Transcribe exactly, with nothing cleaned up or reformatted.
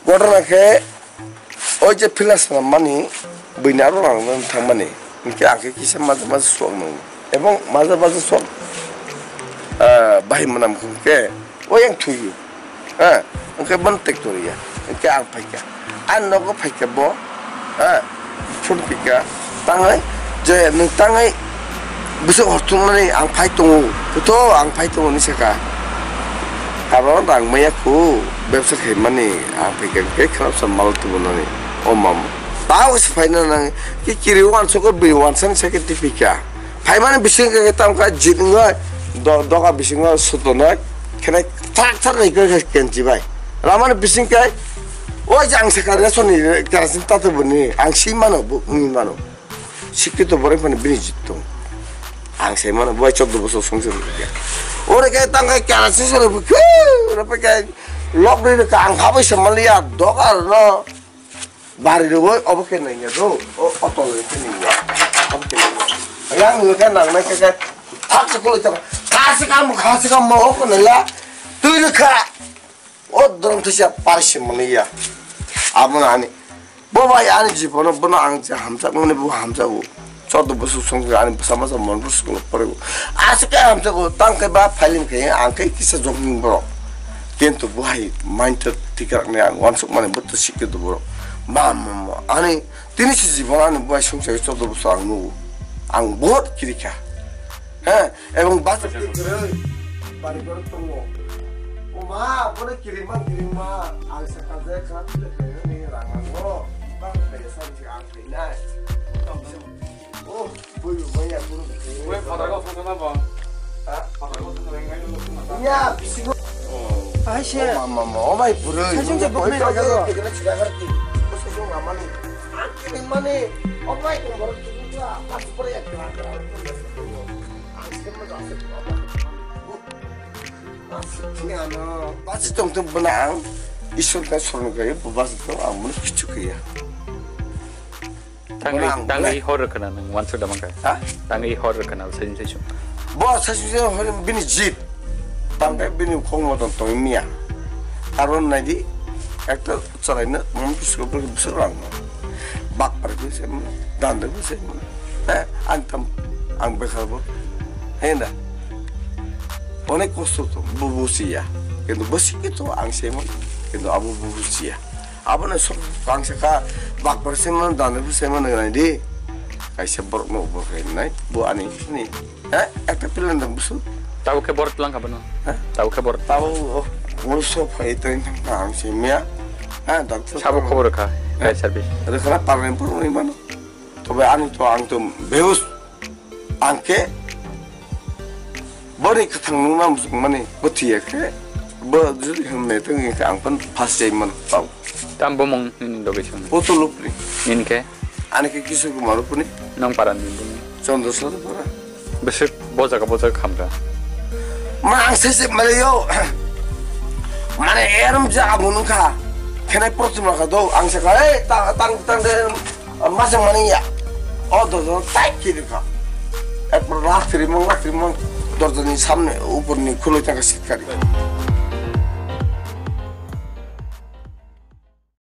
Ghotona khe, o je pila swnam mani, buini aro rang rang thang mani, hinkhe ang khe kisa maja maja suak nang, ebong maja maja suak, ah, bahai mwnam khe, o yang thwi o. Ha, hwnkhe bono tekto rwya. Hwnkhe ang phaikha. Ang nogo phaikha bo. Ha, phone phaikha. Tangwi, je nwng tangwi bwswk hor thumnani ang phai tongo. Photo ang phai tongo hinwi sakha. Abo rang maya kho, bebsa khaimani ang phaikha. Khe khoroksa mal tubunani. O mam. Tao se phaina nang. Ki kiri wansukgo bini wansani sakhe twi phaikha. Phaimani bising khe tamo kha jit wngwi do-, doga bisingo sutonoi khenai thak thak ni khe kenchi bai. Ramani bising khe o je ang sakha resoni kerosene tato boni ang si mano bo wngwi mano. Sikhe to borok phano bini jit tong. Ang sai mano bai chordo bosor songse rwkya. Ore khe tang khe kerosene sore bo khe ore khe lok ri kha ang khabai se maliya doga no. Bari rwui obo khe nangya do, o, o tolni khe nangya. Obo khe nangya. Yang nangya khe nangnai khe khe thak se kului tong. Kha se kam, kha se kam mo, o khe nangya. Twi rwkha. O drom thisa parsi mani ya. Abono ani. Bo bai ani jibono bono ang je hamjak mani bo hamjago. Chordo bosor song ani bwsa masa Manipur school pore. Aswk khe hamjago tang khe ba filing khe ang khe kisa jogging borok. Kintu bo hai mind to tikrak ni ang wansuk mani bo to sikhe do borok. Ma ma ma ani tini si jibon ani bo hai song sai chordo bosor ang nugo. Ang bahut kirikha. He, ebong bus kwrwi bari borok tongo. O ma, bono kirima kirima ang sakha je kha tile khe ni rang nango. Bang khe sa ang khe nai. Oh, bui bui ya, bui bui. Bui photo ko photo na ba? Ha? Photo ko photo na ba? Ya, bisingo. Ai se. Oh, mama, mama, oh, bai, bro. Sajung je bok nai raga. Kena chira garti. Sajung amani. Angkini mani. Oh, bai, kong borok tu tu apa super ya kira kira. Angkini mani. Basi tong tong bana ang. Isor ka sorno kaya, basi tong ang mani kichu kaya. Tangwi, Bono ang tangwi boleh. Hor rwkhwna nwng wansuk da mankha. Ha? Tangwi hor rwkhwna saichung saichung. Bo saichung saichung hor bini jit. Tangwi bini khong moton tongwi miya. Karon naidi, ekta chwraino mung bwswk bwswk rang no. Bak par bwswk mano, dan de bwswk mano. Eh, ang tam, ang bekhar bo. Henda. Onek kosto to, bo bujiya. Kintu bwswk to ang se mano. Kintu abo bo bujiya. Abono sok kangsa kha bakpar se mano, dana se mano nai di. Kaisa borok no bo khe nai, bo ani ni. Ha, ekta plan dang busu. Tabo khe borok lang kha bono. Ha? Tabo khe borok. Tabo, oh, mo so phai tren thang kha ang se mia. Ha, doctor. Sabo khobor kha, Ha? Fire service. Rwkhana parnai borok ni mano. Tobe ani to ang to beus. Ang khe boni kwthang nungna mani bwthwi ya khe bo jodi hwnmai tong khe ang phan phas jai man tau. Tam bumung nini loge chwng. Poto lupni. Nini khe? Ani khe Kishore Kumar Upni. Nong para ni bumung. Chandra Sara para. Bwswk bo jaga bo jaga khamra. Ma ang se se male yo. Mane erum jaga bo nungkha. Khenai protima kha do ang se kha, "Ei, ta-, tang, tang de." Masa mani ya. O dorja tai kiri kha. Ekbar lak tiri mang, lak tiri mang. Dorja ni samne upor ni khuloi tangka sitkari.